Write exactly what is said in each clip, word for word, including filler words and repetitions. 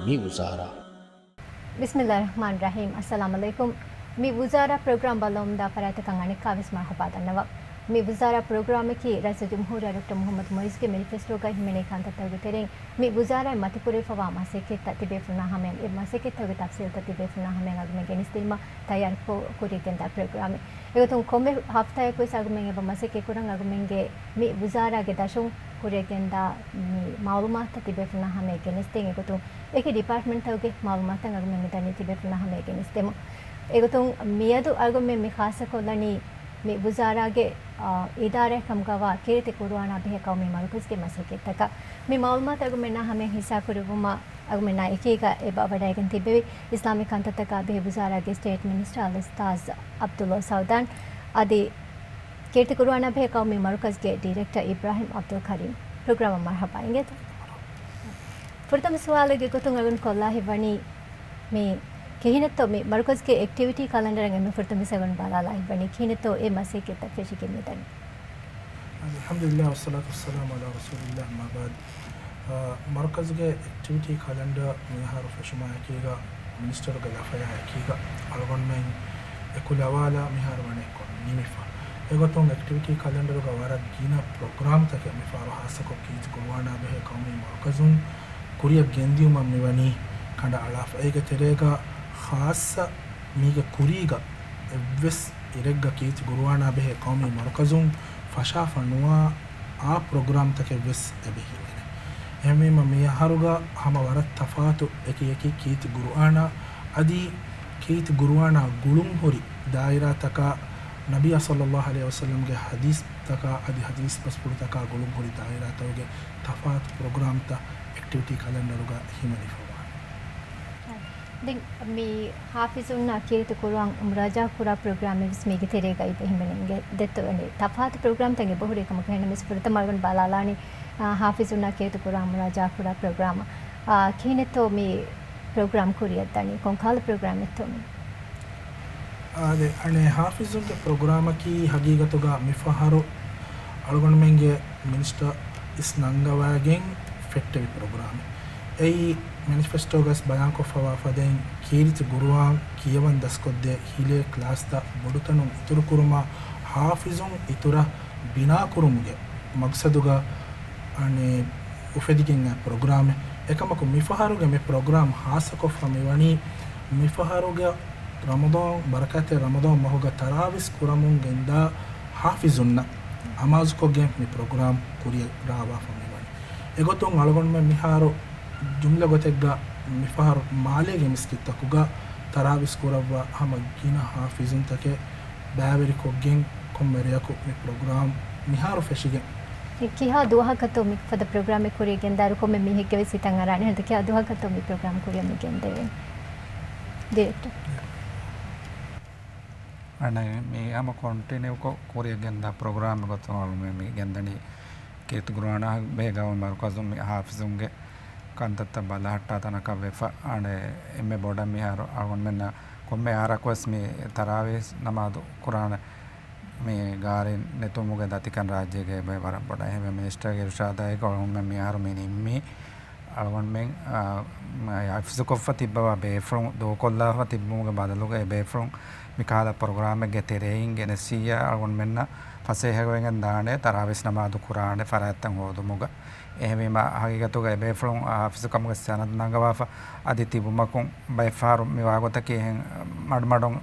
މި ވުޒާރާ. ބިސްމިއްލާހި ރަޙްމާނި ރަޙީމް. އައްސަލާމު ޢަލައިކުމް. މި ވުޒާރާ ޕްރޮގްރާމް ބައްލަވަމުންދާ ފަރާތްތަކަށް އަނެއްކާވެސް މަރުޙަބާ ދަންނަވަން. މި ވުޒާރާ ޕްރޮގްރާމަކީ ރައީސުލް ޖުމްހޫރިއްޔާ ޑޮކްޓަރ މުޙައްމަދު މުޢިއްޒުގެ މެނިފެސްޓޯގައި ހިމެނޭ ކަންތައްތަކުގެ ތެރެއިން މި ވުޒާރާއިން މަތިކުރެވިފަވާ މަސައްކަތްތައް ތިބޭފުޅުންނާ ހަމަޔަށް، އެ މަސައްކަތްތަކުގެ ތަފްސީލްތައް ތިބޭފުޅުންނާ ހަމަޔަށް އަޅުގަނޑުމެން ގެނެސްދިނުމަށް ތައްޔާރު ކު-، ކުރިޔަށް ގެންދާ ޕްރޮގްރާމެއް. އެގޮތުން ކޮންމެ ހަފްތާއަކުވެސް އަޅުގަނޑުމެން އެބަ މަސައްކަތް ކުރަން އަޅުގަނޑުމެންގެ މި ވުޒާރާގެ ދަށުން ކުރިޔަށް ގެންދާ މި މަޢުލޫމާތުތައް ތިބޭފުޅުންނާ ހަމަޔަށް ގެނެސްދޭން. އެގޮތުން އެކި ޑިޕާޓްމަންޓްތަކުގެ މަޢުލޫމާތުތައް އަޅުގަނޑުމެން މިދަނީ ތިބޭފުޅުންނާ ހަމަޔަށް ގެނެސްދެމުން. އެގޮތުން މިއަދު އަޅުގަނޑުމެން މި ޚާއްޞަކޮށްލަނީ މި ވުޒާރާގެ، އާ، އިދާރާއެއް ކަމުގަވާ ކީރިތި ޤުރުއާނާ ބެހޭ ޤައުމީ މަރުކަޒުގެ މަސައްކަތްތަކަށް. މި މަޢުލޫމާތު އަޅުގަނޑުމެންނާ ހަމަޔަށް ހިއްސާކުރެއްވުމަށް އަޅުގަނޑުމެންނާ އެކީގަ އެބަ ވަޑައިގެން ތިއްބެވި އިސްލާމީ ކަންތައްތަކާ ބެހޭ ވުޒާރާގެ ސްޓޭޓް މިނިސްޓަރ އަލްއުސްތާޛް ޢަބްދުﷲ ސަޢުދާން އަދި ކީރިތި ޤުރުއާނާ ބެހޭ ޤައުމީ މަރުކަޒުގެ ޑިރެކްޓަރ އިބްރާހިމް ޢަބްދުލް ކަރީމް. ޕްރޮގްރާމަށް މަރުޙަބާ އިނގޭތޯ. ފުރަތަމަ ސުވާލެއްގެ ގޮތުން އަޅުގަނޑު ކޮށްލާ ހިތްވަނީ މި ކިހިނެއްތޯ މި މަރުކަޒުގެ އެކްޓިވިޓީ ކަލަންޑަރަށް އެންމެ ފުރަތަމަ ވެސް އަޅުގަނޑު ބަލާލާ ހިތްވަނީ ކިހިނެއްތޯ އެ މަސައްކަތްތައް ފެށިގެން މިދަނީ. އަލްޙަމްދުލިއްލާހި ވައްޞަލާތު ވައްސަލާމު ޢަލާ ރަސޫލިއްލާހި އައްމާ ބަޢްދު. އާ، މަރުކަޒުގެ އެކްޓިވިޓީ ކަލަންޑަރ މިހާރު ފެށުމާ އެކީގަ މިނިސްޓަރުގެ ލަފަޔާ އެކީގަ އަޅުގަނޑުމެން އެކުލަވާލާ މިހާރު ވަނީ ކޮށް ނިމިފަ. އެގޮތުން އެކްޓިވިޓީ ކަލަންޑަރުގަ ވަރަށް ގިނަ ޕްރޮގްރާމްތަކެއް މިފަހަރު ޚާއްޞަކޮށް ކީރިތި ޤުރުއާނާ ބެހޭ ޤައުމީ މަރުކަޒުން ކުރިޔަށް ގެންދިއުމަށް މިވަނީ ކަނޑައަޅާފަ. އޭގެ ތެރޭގަ ޚާއްޞަ މީގެ ކުރީގަ އެއްވެސް އިރެއްގަ ކީރިތި ޤުރުއާނާ ބެހޭ ޤައުމީ މަރުކަޒުން ފަށާފަ ނުވާ އާ ޕްރޮގްރާމްތަކެއް ވެސް އެބަ ހިމެނޭ. އެހެންވީމަ މި އަހަރުގަ ހަމަ ވަރަށް ތަފާތު އެކި އެކި ކީރިތި ޤުރުއާނާ އަދި ކީރިތި ޤުރުއާނާ ގުޅުން ހުރި ދާއިރާތަކާ، ނަބިއްޔާ ޞައްލައްލާހު ޢަލައިހި ވަސައްލަމްގެ ޙަދީޘްތަކާ އަދި ޙަދީޘް ބަސްފުޅުތަކާ ގުޅުން ހުރި ދާއިރާތަކުގެ ތަފާތު ޕްރޮގްރާމްތައް އެކްޓިވިޓީ ކަލެންޑަރުގަ ހިމެނިފަވާނެ. ދެން މި ޙާފިޒުންނާ ކީރިތި ޤުރުއާން މުރާޖާ ކުރާ ޕްރޮގްރާމެއް ވެސް މީގެ ތެރޭގައި އެބަ ހިމެނެން ދެއްތޯ. އަނެއް ތަފާތު ޕްރޮގްރާމްތައް އެބަހުރޭ ކަމަކު ހެންނަމަވެސް ފުރަތަމަ އަޅުގަނޑު ބަލާލާނީ، އާ، ޙާފިޒުންނާ ކީރިތި ޤުރުއާން މުރާޖާ ކުރާ ޕްރޮގްރާމަށް. އާ، ކިހިނެއްތޯ މި ޕްރޮގްރާމް ކުރިއަށްދަނީ؟ ކޮންކަހަލަ ޕްރޮގްރާމެއްތޯ މީ؟ އާދެ، އަނެއް ޙާފިޒުންގެ ޕްރޮގްރާމަކީ ހަގީގަތުގަ މިފަހަރު އަޅުގަނޑުމެންގެ މިނިސްޓަރ އިސް ނަންގަވައިގެން ފެއްޓެވި ޕްރޮގްރާމެއް. އެއީ މެނިފެސްޓޯގަސް ބަޔާންކޮށްފަވާ ފަދައިން ކީރިތި ޤުރުއާން ކިޔަވަން ދަސްކޮށްދޭ ހިލޭ ކްލާސްތައް ބޮޑުތަނުން އިތުރުކުރުމާ ޙާފިޒުން އިތުރަށް ބިނާކުރުމުގެ މަގްސަދުގަ އަނެއް އުފެދިގެން އައި ޕްރޮގްރާމެއް. އެކަމަކު މިފަހަރުގެ މި ޕްރޮގްރާމް ޚާއްޞަކޮށްފަ މިވަނީ މިފަހަރުގެ ރަމަޟާން، ބަރަކާތްތެރި ރަމަޟާން މަހުގަ ތަރާވީސް ކުރަމުން ގެންދާ ޙާފިޒުންނަށް އަމާޒުކޮށްގެން މި ޕްރޮގްރާމް ކުރިއަށް ރާވާފަ މިވަނީ. އެގޮތުން އަޅުގަނޑުމެން މިހާރު ޖުމްލަ ގޮތެއްގަ މިފަހަރު މާލޭގެ މިސްކިތްތަކުގަ ތަރާވީސް ކުރައްވާ ހަމަ ގިނަ ޙާފިޒުންތަކެއް ބައިވެރިކޮށްގެން ކޮންމެ ރެޔަކު މި ޕްރޮގްރާމް މިހާރު ފެށިގެން. ކިހާ ދުވަހަކަށްތޯ މި ފަދަ ޕްރޮގްރާމެއް ކުރިއަށް ގެންދާއިރު ކޮންމެ މީހެއްގެ ވެސް ހިތަށް އަރާނެ. އެހެންތަ ކިހާ ދުވަހަކަށްތޯ މި ޕްރޮގްރާމް ކުރިއަށް މި ގެންދެވޭނެ؟ ޑިރެކްޓަރ. އަނެއް މި ހަމަ ކޮންޓިނިއުކޮށް ކުރިއަށް ގެންދާ ޕްރޮގްރާމެއް ގޮތުން އަޅުގަނޑުމެން މި ގެންދަނީ ކީރިތި ޤުރުއާނާ ބެހޭ ޤައުމީ މަރުކަޒުން މި ޙާފިޒުންގެ ކަންތައްތައް ބަލަހައްޓާ ތަނަކަށް ވެފަ. އަނެއް އެންމެ ބޮޑަށް މިހާރު އަޅުގަނޑުމެންނަށް ކޮންމެ އަހަރަކުވެސް މި ތަރާވީސް ނަމާދު ކުރާނެ މި ގާރިން ނެތުމުގެ ދަތިކަން ރާއްޖޭގައި ވަރަށް ބޮޑަށް. އެހެންވެ މިނިސްޓަރގެ އިރުޝާދާއެކު އަޅުގަނޑުމެން މިހާރު މި ނިންމީ އަޅުގަނޑުމެން، އާ، މަ-، ޙިފްޒުކޮށްފަ ތިއްބަވާ ބޭފުޅުން ދޫކޮށްލާފަ ތިއްބުމުގެ ބަދަލުގައި އެ ބޭފުޅުން މިކަހަލަ ޕްރޮގްރާމެއްގެ ތެރެއިން ގެނެސިއްޔާ އަޅުގަނޑުމެންނަށް ފަސޭހަވެގެން ދާނެ ތަރާވީސް ނަމާދު ކުރާނެ ފަރާތްތައް ހޯދުމުގަ. އެހެންވީމަ، ހަގީގަތުގަ އެބޭފުޅުން އާ ޙިފްޒުކަމުގެ ސަނަދު ނަންގަވާފަ އަދި ތިބުމަކުން ބައެއްފަހަރު މިވާގޮތަކީ އެހެން މަޑުމަޑުން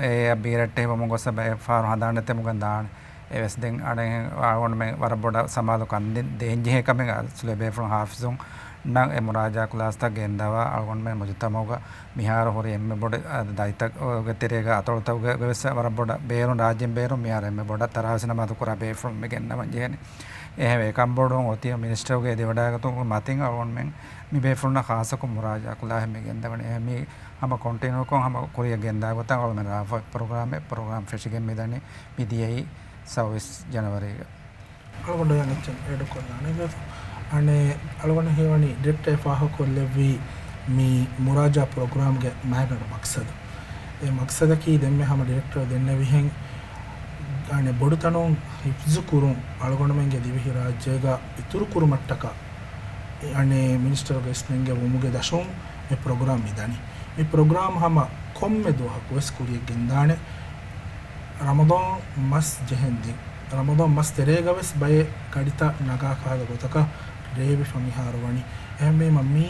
އެއަށް ބީރައްޓެހިވަމުން ގޮސް ބައެއްފަހަރު ހަނދާން ނެތެމުގެން ދާނެ. އެވެސް ދެން އަނެއް އަޅުގަނޑުމެން ވަރަށް ބޮޑަށް ސަމާލުކަން ދޭން ޖެހޭ ކަމެއް އަސްލު އެބޭފުޅުން ޙާފިޒުންނަށް އެ މުރާޖާ ކްލާސްތައް ގެންދަވާ އަޅުގަނޑުމެން މުޖުތަމަޢުގަ މިހާރު ހުރި އެންމެ ބޮޑު ދަތިތަކުގެ ތެރޭގަ އަތޮޅުތަކުގަ ވެސް ވަރަށް ބޮޑަށް ބޭރުން ރާއްޖޭން ބޭރުން މިހާރު އެންމެ ބޮޑަށް ތަރާވީސް ނަމާދު ކުރާ ބޭފުޅުން މި ގެންނަވަން ޖެހެނީ. އެހެންވެ އެކަންބޮޑުވުން އޮތީ މިނިސްޓަރުގެ އެދިވަޑައިގަތުމުގެ މަތިން އަޅުގަނޑުމެން މި ބޭފުޅުންނަށް ޚާއްޞަކޮށް މުރާޖާ ކުލާހެއް މި ގެންދަވަނީ. އެހެން މި ހަމަ ކޮންޓިނިއުކޮށް ހަމަ ކުރިއަށް ގެންދާ ގޮތަށް އަޅުގަނޑުމެން ރާފަ ޕްރޮގްރާމެއް ޕްރޮގްރާމް ފެށިގެން މިދަނީ މި ދިޔައީ ސައުވީސް ޖަނަވަރީގަ. އަޅުގަނޑަށް އެއްޗެއް އެޑް ކޮށްލާނެ. އަނެއް އަޅުގަނޑަށް ހީވަނީ ޑިރެކްޓަރ ފާހަގަކޮށްލެއްވީ މި މުރާޖާ ޕްރޮގްރާމްގެ މައިގަނޑު މަޤްޞަދު. އެ މަޤްޞަދަކީ ދެންމެ ހަމަ ޑިރެކްޓަރ ދެންނެވިހެން އަނެއް ބޮޑުތަނުން ޙިފްޒު ކުރުން އަޅުގަނޑުމެންގެ ދިވެހިރާއްޖޭގަ އިތުރު ކުރުމަށްޓަކާ އަނެއް މިނިސްޓަރުގެ އިސްނެންގެވުމުގެ ދަށުން މި ޕްރޮގްރާމް މިދަނީ. މި ޕްރޮގްރާމް ހަމަ ކޮންމެ ދުވަހަކުވެސް ކުރިޔަށް ގެންދާނެ. ރަމަޟާން މަސް ޖެހެންދެން، ރަމަޟާން މަސް ތެރޭގަވެސް ބައެއް ގަޑިތައް ނަގާ ކަހަލަ ގޮތަކަށް ރޭވިފަ މިހާރު ވަނީ. އެހެންވީމަ މީ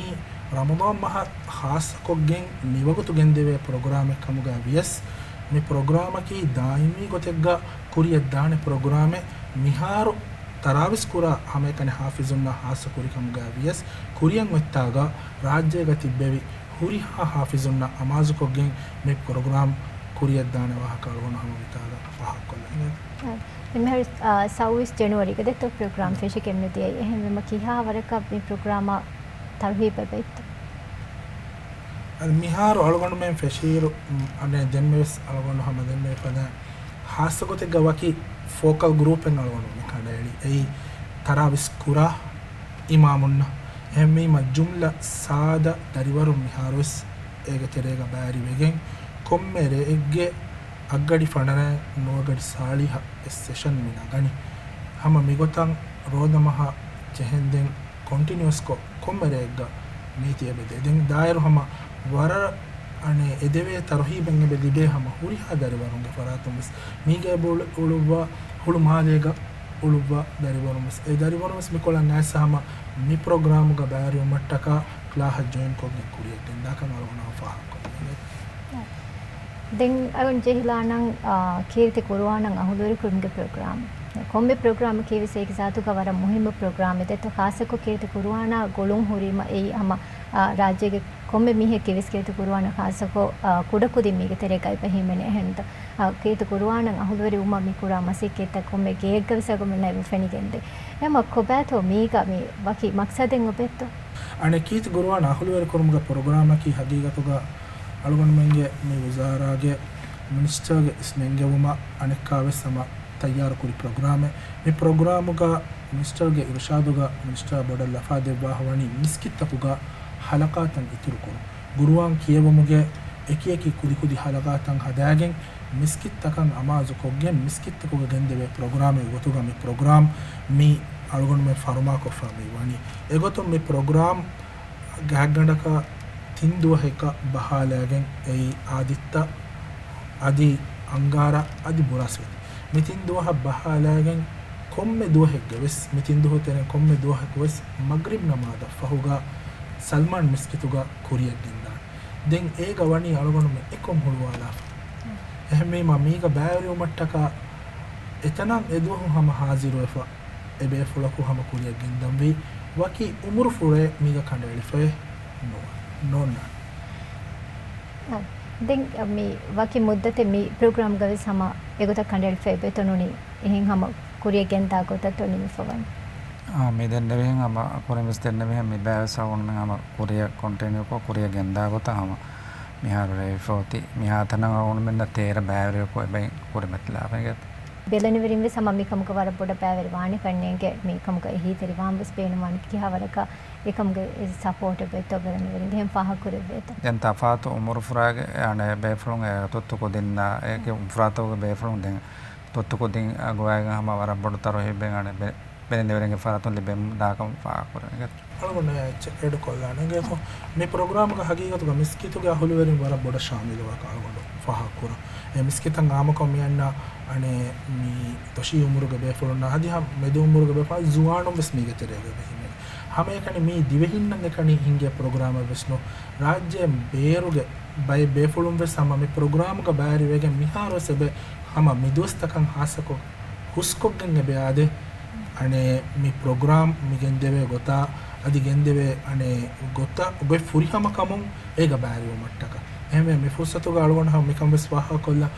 ރަމަޟާން މަހަށް ޚާއްޞަކޮށްގެން މިވަގުތު ގެންދެވޭ ޕްރޮގްރާމެއް ކަމުގައި ވިޔަސް، މި ޕްރޮގްރާމަކީ ދާއިމީ ގޮތެއްގަ ކުރިޔަށްދާނެ ޕްރޮގްރާމެއް. މިހާރު ތަރާވީސް ކުރާ ހަމައެކަނި ޙާފިޒުންނާ ޚާއްޞަ ކުރި ކަމުގައި ވިޔަސް، ކުރިޔަށް އޮތްތާގަ ރާއްޖޭގަ ތިއްބެވި ހުރިހާ ޙާފިޒުންނަށް އަމާޒުކޮށްގެން މި ޕްރޮގްރާމް ކުރިޔަށްދާނެ ވާހަކަ އަޅުގަނޑު ހަމަ މިތާގަ ފާހަގަކޮށްލަން. އާ، އެމިހާރު، އާ، ސައުވީސް ޖެނުއަރީގަ ދެއްތޯ ޕްރޮގްރާމް ފެށިގެން މިދިޔައީ. އެހެންވީމަ ކިހާ ވަރަކަށް މި ޕްރޮގްރާމަށް ތަރުހީބެއް ވެއްތޯ؟ އަދި މިހާރު އަޅުގަނޑުމެން ފެށިއިރު، އަނެއް ދެންމެވެސް އަޅުގަނޑު ހަމަ ދެންމެ ފަދަ ޚާއްޞަ ގޮތެއްގަ ވަކި ފޯކަލް ގްރޫޕެއް އަޅުގަނޑު މި ކަނޑައެޅި. އެއީ ތަރާވީސް ކުރާ އިމާމުންނަށް. އެހެންވީމަ ޖުމްލަ ސާދަ ދަރިވަރުން މިހާރުވެސް އޭގެ ތެރޭގަ ބައިވެރިވެގެން، ކޮންމެ ރެއެއްގެ އަށްގަޑި ފަނަރައިން ނުވަގަޑި ސާޅީހަށް އެއް ސެޝަން މި ނަގަނީ. ހަމަ މިގޮތަށް ރޯދަމަހަށް ޖެހެންދެން ކޮންޓިނިއުއަސްކޮށް ކޮންމެ ރެއެއްގަ މީތި އެބަދޭ. ދެން ދާއިރު ހަމަ ވަރަށް އަނެއް އެދެވޭ ތަރުހީބެއް އެބަ ލިބޭ ހަމަ ހުރިހާ ދަރިވަރުންގެ ފަރާތުން ވެސް. މީގަ އެބަ އުޅުއްވާ ހުޅު މާލޭގަ އުޅުއްވާ ދަރިވަރުން ވެސް. އެ ދަރިވަރުން ވެސް މިކޮޅަށް ނައިސް ހަމަ މި ޕްރޮގްރާމުގަ ބައިވެރިވުމަށްޓަކާ ކްލާހަށް ޖޮއިންކޮށްގެން ކުރިޔަށް ގެންދާކަން އަޅުގަނޑު ފާހަގަކޮށްލަން. ދެން އަޅުން ޖެހިލާނަން، އާ، ކީރިތި ޤުރުއާނަށް އަހުލުވެރިކުރުމުގެ ޕްރޮގްރާމް. ކޮންމެ ޕްރޮގްރާމަކީ ވެސް އޭގެ ޒާތުގަ ވަރަށް މުހިއްމު ޕްރޮގްރާމެއް ދެއްތޯ، ޚާއްޞަކޮށް ކީރިތި ޤުރުއާނާ ގުޅުން ހުރީމަ އެއީ ހަމަ، އާ، ރާއްޖޭގެ ކޮންމެ މީހެއްގެ ވެސް ކީރިތި ޤުރުއާނަށް ޚާއްޞަކޮށް، އާ، ކުޑަކުދިން މީގެ ތެރޭގައި އެބަ ހިމެނޭ. އެހެންތޯ، އާ، ކީރިތި ޤުރުއާނަށް އަހުލުވެރިވުމަށް މި ކުރާ މަސައްކަތްތައް ކޮންމެ ގެއެއްގަ ވެސް އަޅުގަނޑުމެންނަށް އެބަ ފެނިގެންދޭ. އެހެންވީމަ ކޮބާތޯ މީގަ މި ވަކި މަޤްޞަދެއް އޮބެއްތޯ؟ އަނެއް ކީރިތި ޤުރުއާން އަހުލުވެރިކުރުމުގެ ޕްރޮގްރާމަކީ ހަގީގަތުގަ އަޅުގަނޑުމެންގެ މި ވުޒާރާގެ މިނިސްޓަރގެ އިސް ނެންގެވުމަށް އަނެއްކާވެސް ހަމަ ތައްޔާރުކުރި ޕްރޮގްރާމެއް. މި ޕްރޮގްރާމުގަ މިނިސްޓަރގެ އިރުޝާދުގަ މިނިސްޓަރ ބޮޑަށް ލަފާ ދެއްވާފަ ވަނީ މިސްކިތްތަކުގަ ޙަލަޤާތައް އިތުރުކުރުން. ޤުރުއާން ކިޔެވުމުގެ އެކިއެކި ކުދިކުދި ޙަލަޤާތައް ހަދާގެން މިސްކިތްތަކަށް އަމާޒުކޮށްގެން މިސްކިތްތަކުގަ ގެންދެވޭ ޕްރޮގްރާމެއް ގޮތުގަ މި ޕްރޮގްރާމް މި އަޅުގަނޑުމެން ފަރުމާކޮށްފަ މި ވަނީ. އެގޮތުން މި ޕްރޮގްރާމް ގާތްގަނޑަކަށް ތިން ދުވަހަކަށް ބަހާލައިގެން އެއީ އާދިއްތަ އަދި އަންގާރަ އަދި ބުރަސްފަތި. މި ތިން ދުވަހަށް ބަހާލައިގެން ކޮންމެ ދުވަހެއްގެ ވެސް، މި ތިން ދުވަހު ތެރެއިން ކޮންމެ ދުވަހަކު ވެސް މަޣްރިބް ނަމާދަށް ފަހުގަ ސަލްމާން މިސްކިތުގަ ކުރިޔަށް ގެންދާނެ. ދެން އޭގަ ވަނީ އަޅުގަނޑުމެން އެކަމް ހުޅުވާލާފަ. އެހެންވީމަ މީގަ ބައިވެރިވުމަށްޓަކާ އެތަނަށް އެދުވަހު ހަމަ ހާޒިރުވެފަ އެ ބޭފުޅަކު ހަމަ ކުރިޔަށް ގެންދަންވީ ވަކި އުމުރުފުޅެއް މީގަ ކަނޑައެޅިފައެއް ނޯ-، ނޯންނާނެ. އާ، ދެން މި ވަކި މުއްދަތެއް މި ޕްރޮގްރާމްގަ ވެސް ހަމަ އެގޮތަށް ކަނޑައެޅިފައި އެބައޮތްތޯ ނޫނީ އެހެން ހަމަ ކުރިޔަށް ގެންދާ ގޮތަށްތޯ ނިމިފަ ވަނީ؟ އާ، މި ދެންނެވިހެން ހަމަ ކުރިން ވެސް ދެންނެވިހެން މި ބައިވެސް އަޅުގަނޑުމެން ހަމަ ކުރިޔަށް ކޮންޓިނިއުކޮށް ކުރިޔަށް ގެންދާ ގޮތަށް ހަމަ މިހާރު ރޭވިފަ އޮތީ. މިހާތަނަށް އަޅުގަނޑުމެންނަށް ތޭރަ ބައިވެރިއަކު އެބައިން ކުރިމަތިލާފަ އިނގޭތޯ. ބެލެނިވެރިން ވެސް ހަމަ މިކަމުގަ ވަރަށް ބޮޑަށް ބައިވެރިވާނެކަން ނޭނގެ މިކަމުގަ އެހީތެރިވާން ވެސް ބޭނުންވާނެ. ކިހާ ވަރަކަށް އެކަމުގެ ސަޕޯޓެއް ވޭތޯ ބެލެނިވެރިން އެހެން ފާހަގަކުރެއްވޭތޯ. ދެން ތަފާތު އުމުރުފުރާގެ އަނެއް ބޭފުޅުން އެ ތުއްތު ކުދިންނާ އެކި އުމުރުފުރާތަކުގެ ބޭފުޅުން ދެން ތުއްތު ކުދިން ގޮވައިގެން ހަމަ ވަރަށް ބޮޑު ތަރުހީބެއް އަނެއް ބެ-، ބެލެނިވެރިންގެ ފަރާތުން ލިބެމުން ދާކަމަށް ފާހަގަކުރެވެން. އަޅުގަނޑު އެއްޗެއް އެޑް ކޮށްލާނެ. އިނގޭތޯ، މި ޕްރޮގްރާމްގަ ހަގީގަތުގަ މިސްކިތުގެ އަހުލުވެރިން ވަރަށް ބޮޑަށް ޝާމިލުވާކަން އަޅުގަނޑު ފާހަގަކުރަން. އެ މިސްކިތަށް އާއްމުކޮށް މި އަންނަ އަނެއް މި ދޮށީ އުމުރުގެ ބޭފުޅުންނާ އަދި ހަ-، މެދު އުމުރުގެ ބޭފުޅުން ޒުވާނުން ވެސް މީގެ ތެރޭގަ އެބަ ހިމެނޭ. ހަމައެކަނި މީ ދިވެހިންނަށް އެކަނި ހިންގޭ ޕްރޮގްރާމެއް ވެސް ނޫން. ރާއްޖޭން ބޭރުގެ ބައެއް ބޭފުޅުން ވެސް ހަމަ މި ޕްރޮގްރާމްގަ ބައިވެރިވެގެން މިހާރު ވެސް އެބަ ހަމަ މި ދުވަސްތަކަށް ހާއްސަކޮށް ހުސްކޮށްގެން އެބަ އާދޭ. އަނެއް މި ޕްރޮގްރާމް މި ގެންދެވޭ ގޮތާ އަދި ގެންދެވޭ އަނެއް ގޮތަށް ގޮތް ފުރިހަމަކަމުން އޭގަ ބައިވެރިވުމަށްޓަކާ. އެހެންވެ މި ފުރުސަތުގަ އަޅުގަނޑު ހަމަ މިކަން ވެސް ފާހަގަކޮށްލަން،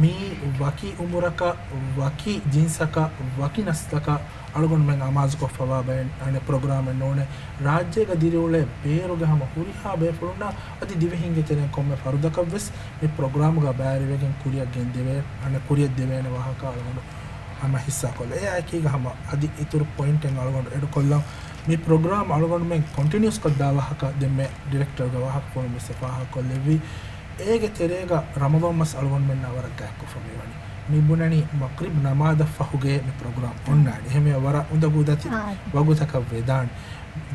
މީ ވަކި އުމުރަކަށް، ވަކި ޖިންސަކަށް، ވަކި ނަސްލަކަށް އަޅުގަނޑުމެން އަމާޒުކޮށްފަވާ ބައެއް އަނެއް ޕްރޮގްރާމެއް ނޫނޭ. ރާއްޖޭގަ ދިރިއުޅޭ ބޭރުގެ ހަމަ ހުރިހާ ބޭފުޅުންނަށް އަދި ދިވެހިންގެ ތެރެއިން ކޮންމެ ފަރުދަކަށް ވެސް މި ޕްރޮގްރާމްގަ ބައިވެރިވެގެން ކުރިއަށް ގެންދެވޭ، އަނެއް ކުރިއަށް ދެވޭނެ ވާހަކަ އަޅުގަނޑު ހަމަ ހިއްސާކޮށްލަން. އެއާއެކީގަ ހަމަ އަދި އިތުރު ޕޮއިންޓެއް އަޅުގަނޑު އެޑުކޮށްލަން. މި ޕްރޮގްރާމް އަޅުގަނޑުމެން ކޮންޓިނިއުސްކޮށްދާ ވާހަކަ ދެންމެ ޑިރެކްޓަރުގެ ވާހަކަފުޅުން ވެސް ފާހަގަކޮށްލެއްވި. އޭގެ ތެރޭގަ ރަމަޟާން މަސް އަޅުގަނޑުމެންނާ ވަރަށް ގާތްކޮށްފަ މިވަނީ. މި ބުނަނީ މަޣްރިބް ނަމާދަށް ފަހުގައޭ މި ޕްރޮގްރާމް އޮންނާނީ. އެހެންވެ ވަރަށް އުނދަގޫ ދަތި ވަގުތަކަށް ވެދާނެ.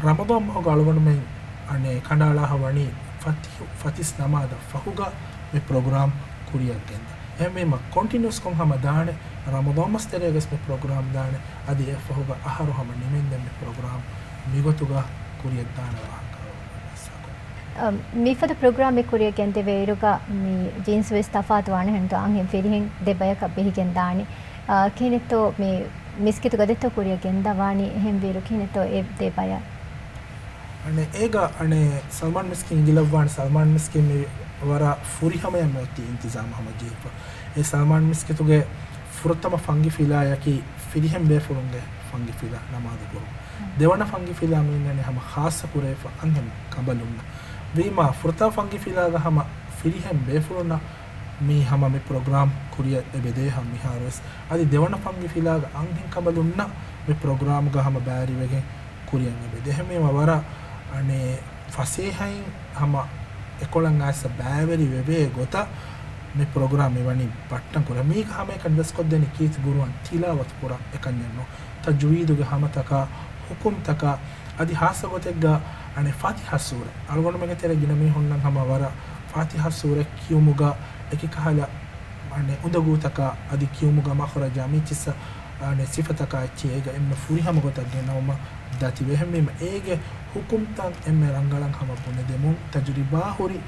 ރަމަޟާން މަހުގަ އަޅުގަނޑުމެން އަނެއް ކަނޑައަޅާ ވަނީ ފަތި-، ފަތިސް ނަމާދަށް ފަހުގަ މި ޕްރޮގްރާމް ކުރިއަށް ގެންދަ. އެހެންވީމަ ކޮންޓިނިއުސްކޮށް ހަމަ ދާނެ، ރަމަޟާން މަސް ތެރޭގަސް މި ޕްރޮގްރާމް ދާނެ، އަދި އެއަށްފަހުގަ އަހަރު ހަމަ ނިމެންދެން މި ޕްރޮގްރާމް މިގޮތުގަ ކުރިއަށްދާނެ ވާހަކަ އަޅުގަނޑު ހިއްސާކޮށް. އަ، މިފަދަ ޕްރޮގްރާމެއް ކުރިއަށް ގެންދެވޭއިރުގަ މި ޖީންސް ވެސް ތަފާތު ވާނެ ހެންތޯ އަންހެން ފިރިހެން ދެ ބަޔަކަށް ބެހިގެން ދާނެ. އާ، ކިހިނެއްތޯ މި މިސްކިތުގަ ދެތޯ ކުރިއަށް ގެންދަވާނީ އެހެންވީއިރު ކިހިނެއްތޯ އެ ދެ ބަޔަށް؟ އަނެއް އޭގަ އަނެއް ސަލްމާން މިސްކިތް އިނގިލައްވާނެ. ސަލްމާން މިސްކިތް މި ވަރަށް ފުރިހަމަޔަށް މި އޮތީ އިންތިޒާމު ހަމަޖެހިފަ. އެ ސަލްމާން މިސްކިތުގެ ފުރަތަމަ ފަންގި ފިލާޔަކީ ފިރިހެން ބޭފުޅުންގެ ފަންގި ފިލާ ނަމާދު ކުރުން. ދެވަނަ ފަންގި ފިލާ މި އިންނަނީ ހަމަ ޚާއްޞަ ކުރެވިފަ އަންހެން ކަނބަލުންނަށް. ވީމާ ފުރަތަމަ ފަންގި ފިލާގަ ހަމަ ފިރިހެން ބޭފުޅުންނަށް މީ ހަމަ މި ޕްރޮގްރާމް ކުރިއަށް އެބަދޭ ހަމަ މިހާރުވެސް. އަދި ދެވަނަ ފަންގި ފިލާގަ އަންހެން ކަނބަލުންނަށް މި ޕްރޮގްރާމްގަ ހަމަ ބައިވެރިވެގެން ކުރިއަށް އެބަދޭ. އެހެންވީމަ ވަރަށް އަނެއް ފަސޭހައިން ހަމަ އެކޮޅަށް އައިސް ބައިވެރި ވެވޭ ގޮތަށް މި ޕްރޮގްރާމް މިވަނީ ބައްޓަން ކުރާ. މީގަ ހަމައެކަނި ދަސްކޮށްދެނީ ކީރިތި ގުރުއާން ތިލާވަތު ކުރާ އެކަންޏެއް ނޫން. ތަޖުވީދުގެ ހަމަތަކާ، ޙުކުމްތަކާ، އަދި ޚާއްޞަ ގޮތެއްގަ އަނެއް ފާތިޙާ ސޫރަ. އަޅުގަނޑުމެންގެ ތެރޭ ގިނަ މީހުންނަށް ހަމަ ވަރަށް ފާތިޙާ ސޫރަ ކިޔުމުގަ އެކި ކަހަލަ އަނެއް އުނދަގޫތަކާ އަދި ކިޔުމުގަ މަޚްރަޖާ މީތިއްސަ އަނެއް ސިފަތަކާ އެއްޗެއް އޭގަ އެންމެ ފުރިހަމަ ގޮތަށް ގެނައުމަށް ދަތިވޭ. އެހެންވީމަ އޭގެ ޙުކުމްތައް އެންމެ ރަނގަޅަށް ހަމަ ބުނެދެމުން ތަޖުރިބާ ހުރި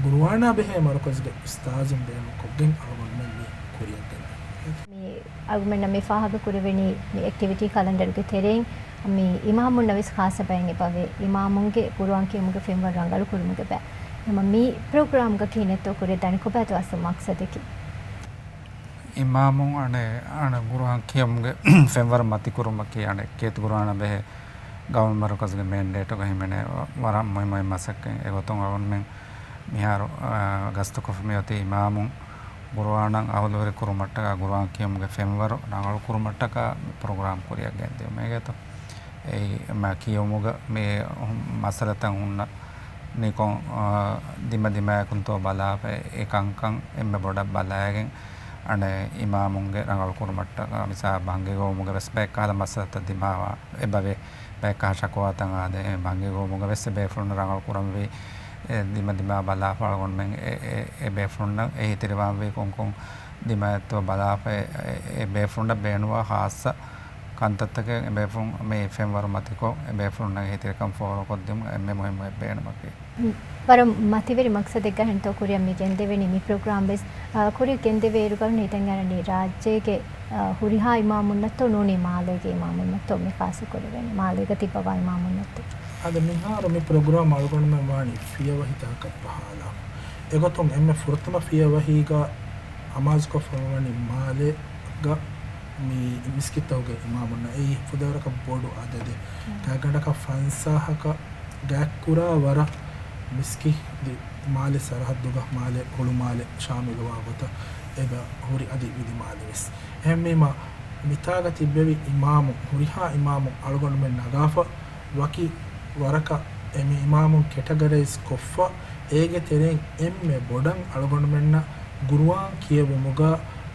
ގުރުއާނާ ބެހޭ މަރުކަޒުގެ އުސްތާޒުން ބޭނުންކޮށްގެން އަޅުގަނޑުމެން މި ކުރިއަށް ގެންދަނީ. މި އަޅުގަނޑުމެންނަށް މި ފާހަގަ ކުރެވެނީ މި އެކްޓިވިޓީ ކަލަންޑަރުގެ ތެރެއިން މި އިމާމުންނަށް ވެސް ޚާއްޞަ ބައެއް އެބަވޭ. އިމާމުންގެ ގުރުއާން ކިޔުމުގެ ފެންވަރު ރަނގަޅު ކުރުމުގެ ބައި. ހަމަ މި ޕްރޮގްރާމްގަ ކިހިނެއްތޯ ކުރިއަށް ދާނެ ކޮބާތޯ އަސްލު މަޤްޞަދަކީ؟ އިމާމުން އަނެއް، އަނެއް ގުރުއާން ކިޔުމުގެ ފެންވަރު މަތިކުރުމަކީ އަނެއް ކީރިތި ގުރުއާނާ ބެހޭ ގައުމީ މަރުކަޒުގެ މޭންޑޭޓުގަ ހިމެނޭ ވަރަށް މުހިއްމު މަސައްކަތް. އެގޮތުން އަޅުގަނޑުމެން މިހާރު، އާ، ގަސްތުކޮށްފަ މިއޮތީ އިމާމުން ގުރުއާނަށް އަހުލުވެރި ކުރުމަށްޓަކާ ގުރުއާން ކިޔުމުގެ ފެންވަރު ރަނގަޅު ކުރުމަށްޓަކާ މި ޕްރޮގްރާމް ކުރިއަށް ގެންދިއުމޭގެތޯ. އެއީ މަ ކިޔުމުގަ މި މައްސަލަތައް ހުންނަ ނިކޮން، އާ، ދިމަ ދިމާއަކުންތޯ ބަލާފަ އެ ކަންކަން އެންމެ ބޮޑަށް ބަލައިގެން އަނެއް އިމާމުންގެ ރަނގަޅު ކުރުމަށްޓަކާ މިސާ ބަންގި ގޮވުމުގެ ވެސް ބައެއް ކަހަލަ މައްސަލަތައް ދިމާވާ އެބަވޭ. ބައެއް ކަހަލަ ޝަކުވާތައް އާދޭ، އެ ބަންގި ގޮވުމުގަ ވެސް އެ ބޭފުޅުން ރަނގަޅު ކުރަންވީ، އެ ދިމަ ދިމާ ބަލާފަ އަޅުގަނޑުމެން އެ، އެ، އެ ބޭފުޅުންނަށް އެހީތެރިވާންވީ ކޮންކޮން ދިމާއެއްތޯ ބަލާފަ އެ، އެ، އެ ބޭފުޅުންނަށް ބޭނުންވާ ޚާއްޞަ ކަންތައްތަކެއް އެ ބޭފުޅުން މި ފެންވަރު މަތިކޮށް، އެ ބޭފުޅުންނަށް އެހީތެރިކަން ފޯރުކޮށްދިނުން އެންމެ މުހިއްމު އެއް ބޭނުމަކީ. ވަރަށް މަތިވެރި މަޤްޞަދެއްގަ ހެންތޯ ކުރިއަށް މި ގެންދެވެނީ. މި ޕްރޮގްރާމް ވެސް، އާ، ކުރިއަށް ގެންދެވޭއިރުގަ ނިތަން އަރަނީ ރާއްޖޭގެ، އާ، ހުރިހާ އިމާމުންނަށްތޯ ނޫނީ މާލޭގެ އިމާމުންނަށްތޯ މި ޚާއްޞަ ކުރެވެނީ. މާލޭގަ ތިއްބަވާ އިމާމުންނަށްތޯ. އަދި މިހާރު މި ޕްރޮގްރާމް އަޅުގަނޑުމެން ވާނީ ފިޔަވަހިތަކަށް ބަހާލާފަ. އެގޮތުން އެންމެ ފުރަތަމަ ފިޔަވަހީގަ އަމާޒުކޮށްފަ ވަނީ މާލޭގަ މި މިސްކިތްތަކުގެ އިމާމުންނަށް. އެއީ ފުދޭވަރަކަށް ބޮޑު އަދަދެއް. ގާތްގަނޑަކަށް ފަންސާހަކަށް ގާތްކުރާ ވަރަށް މިސްކިތް މާލެ ސަރަހައްދުގަ މާލެ، ހުޅުމާލެ ޝާމިލުވާ ގޮތަށް އެބަ ހުރި އަދި ވިދި މާލެ ވެސް. އެހެންވީމަ، މިތާގަ ތިއްބެވި އިމާމު، ހުރިހާ އިމާމު އަޅުގަނޑުމެން ނަގާފަ، ވަކި ވަރަކަށް އެ މި އިމާމުން ކެޓަގަރައިޒް ކޮށްފަ، އޭގެ ތެރެއިން އެންމެ ބޮޑަށް އަޅުގަނޑުމެންނަށް ގުރުއާން ކިޔެވުމުގަ